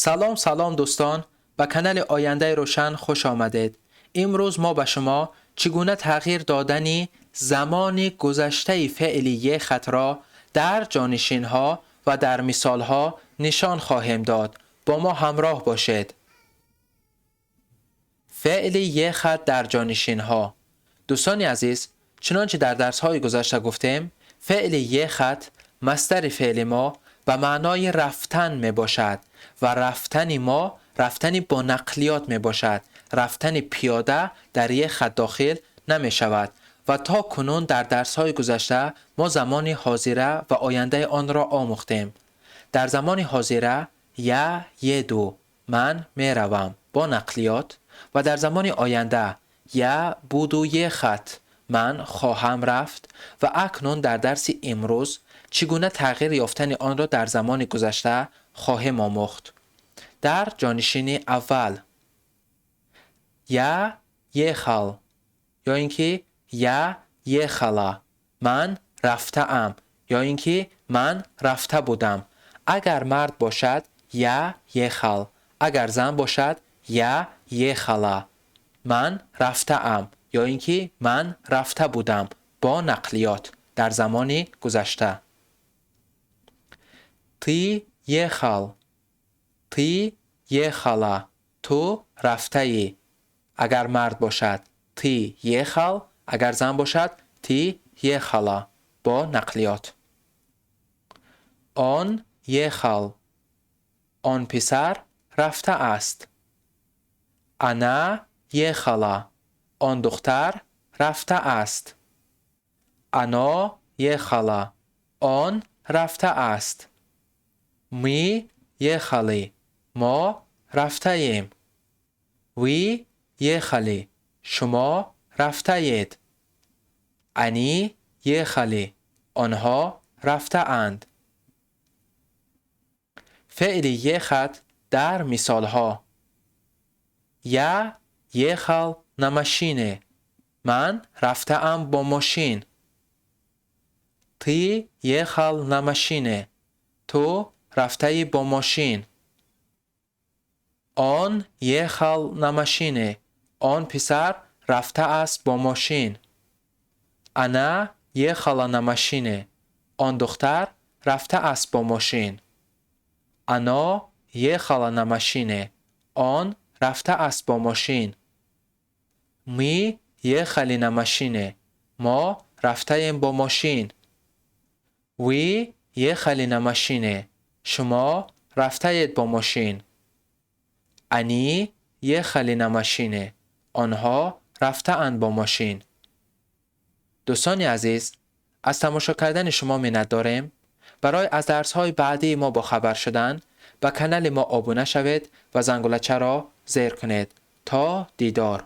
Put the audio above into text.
Салом, салом, дӯстон, ба канали Ояндаи Рӯшан хуш омадед. Имрӯз мо ба шумо чӣ гуна тағйир додани замони гузаштаи феъли ехать ро дар ҷонишинҳо ва дар мисолҳо нишон хоҳем дод. Бо мо ҳамроҳ бошед. Феъли ехать дар ҷонишинҳо. Дӯстони азиз, чунончи дар дарсҳои гузашта гуфтем, феъли ехать, масдари феъли мо, ба маънои рафтан мебошад ва рафтани мо рафтани бо нақлиёт мебошад. Рафтани пиёда дар ехать дохил намешавад. Ва то кунун дар дарсҳои гузашта мо замони ҳозира ва ояндаи онро омӯхтем. Дар замони ҳозира я еду, ман меравам бо нақлиёт, ва дар замони оянда я буду ехать, ман хоҳам рафт. Ва акнун дар дарси имрӯз чӣ гуна тағйир ёфтани онро дар замони гузашта хоҳем омӯхт. Дар ҷонишини аввал я ехал ё ин ки я ехала, ман рафтаам ё ин ки ман рафта будам. Агар мард бошад, я ехал, агар зан бошад, я ехала. Ман рафтаам ё ин ки ман рафта будам бо нақлиёт дар замони гузашта. Ты ехал, ты ехала, ту рафтаӣ. Агар мард бошад, ты ехал, агар зан бошад, ты ехала бо нақлиёт. Он ехал, он писар рафта аст. Она ехала, он духтар рафта аст. Оно ехало, он рафта аст. Мы ехали, мо рафтаем. Вы ехали, шумо рафтаед. Они ехали, онҳо рафтаанд. Феъли ехать дар мисолҳо: я ехал на машине, ман рафтаам бо мошин. Ты ехал на машине, ту рафтаӣ бо мошин. Он ехал на машине, он писар рафта аст бо мошин. Она ехала на машине, он духтар рафта аст бо мошин. Оно ехало на машине, он рафта аст бо мошин. Мы ехали на машине, мо рафтаем бо мошин. Вы ехали на машине, шумо рафтаед бо мошин. Они ехали на машине, онҳо рафтаанд бо мошин. Дӯстони азиз, аз тамошо кардани шумо миннат дорем. Барои аз дарсҳои баъдии мо бохабар шудан ба канали мо обуна шавед ва зангулачаро зер кунед. То дидор.